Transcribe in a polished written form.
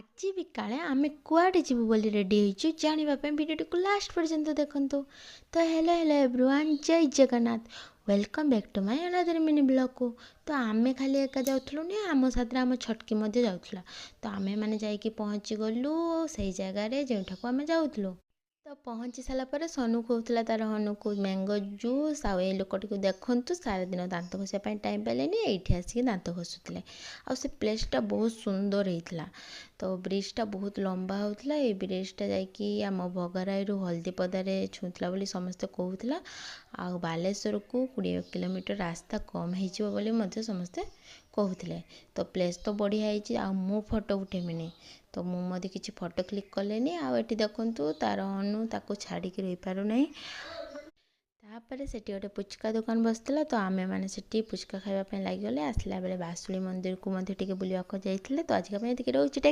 ଆଜି ବିକାଳେ ଆମେ କୁଆଡ଼େ ଯିବୁ ବୋଲି ରେଡ଼ି ହେଇଛୁ ଜାଣିବା ପାଇଁ ଭିଡ଼ିଓଟିକୁ ଲାଷ୍ଟ ପର୍ଯ୍ୟନ୍ତ ଦେଖନ୍ତୁ। ତ hello hello everyone, Jai Jagannath, welcome back to my another mini ବ୍ଲଗ୍କୁ। ତ ଆମେ ଖାଲି ଏକା ଯାଉଥିଲୁନି, ଆମ ସାଥିରେ ଆମ ଛଟକି ମଧ୍ୟ ଯାଉଥିଲା। ତ ଆମେମାନେ ଯାଇକି ପହଞ୍ଚିଗଲୁ ସେଇ ଜାଗାରେ ଯେଉଁଠାକୁ ଆମେ ଯାଉଥିଲୁ। ତ ପହଞ୍ଚି ସାରିଲା ପରେ ସନୁ କହୁଥିଲା ତାର ହନୁକୁ ମ୍ୟାଙ୍ଗୋ ଜୁସ୍। ଆଉ ଏଇ ଲୋକଟିକୁ ଦେଖନ୍ତୁ, ସାରାଦିନ ଦାନ୍ତ ଘଷିବା ପାଇଁ ଟାଇମ୍ ପାଇଲେନି, ଏଇଠି ଆସିକି ଦାନ୍ତ ଘଷୁଥିଲେ। ଆଉ ସେ ପ୍ଲେସ୍ଟା ବହୁତ ସୁନ୍ଦର ହେଇଥିଲା। ତ ବ୍ରିଜ୍ଟା ବହୁତ ଲମ୍ବା ହେଉଥିଲା। ଏଇ ବ୍ରିଜ୍ଟା ଯାଇକି ଆମ ଭୋଗରାଇରୁ ହଳଦୀପଦାରେ ଛୁଉଁଥିଲା ବୋଲି ସମସ୍ତେ କହୁଥିଲା, ଆଉ ବାଲେଶ୍ୱରକୁ 20 କିଲୋମିଟର ରାସ୍ତା କମ୍ ହେଇଯିବ ବୋଲି ମଧ୍ୟ ସମସ୍ତେ କହୁଥିଲେ। ତ ପ୍ଲେସ୍ ତ ବଢ଼ିଆ ହେଇଛି, ଆଉ ମୁଁ ଫଟୋ ଉଠେଇବିନି? ତ ମୁଁ ମଧ୍ୟ କିଛି ଫଟୋ କ୍ଲିକ୍ କଲିନି। ଆଉ ଏଠି ଦେଖନ୍ତୁ, ତାର ହନୁ ତାକୁ ଛାଡ଼ିକି ରହିପାରୁନାହିଁ। ତାପରେ ସେଠି ଗୋଟେ ପୁଚକା ଦୋକାନ ବସିଥିଲା, ତ ଆମେମାନେ ସେଠି ପୁଚକା ଖାଇବା ପାଇଁ ଲାଗିଗଲେ। ଆସିଲା ବେଳେ ବାସୁଳି ମନ୍ଦିରକୁ ମଧ୍ୟ ଟିକେ ବୁଲିବାକୁ ଯାଇଥିଲେ। ତ ଆଜିକା ପାଇଁ ଏତିକି ରହୁଛି।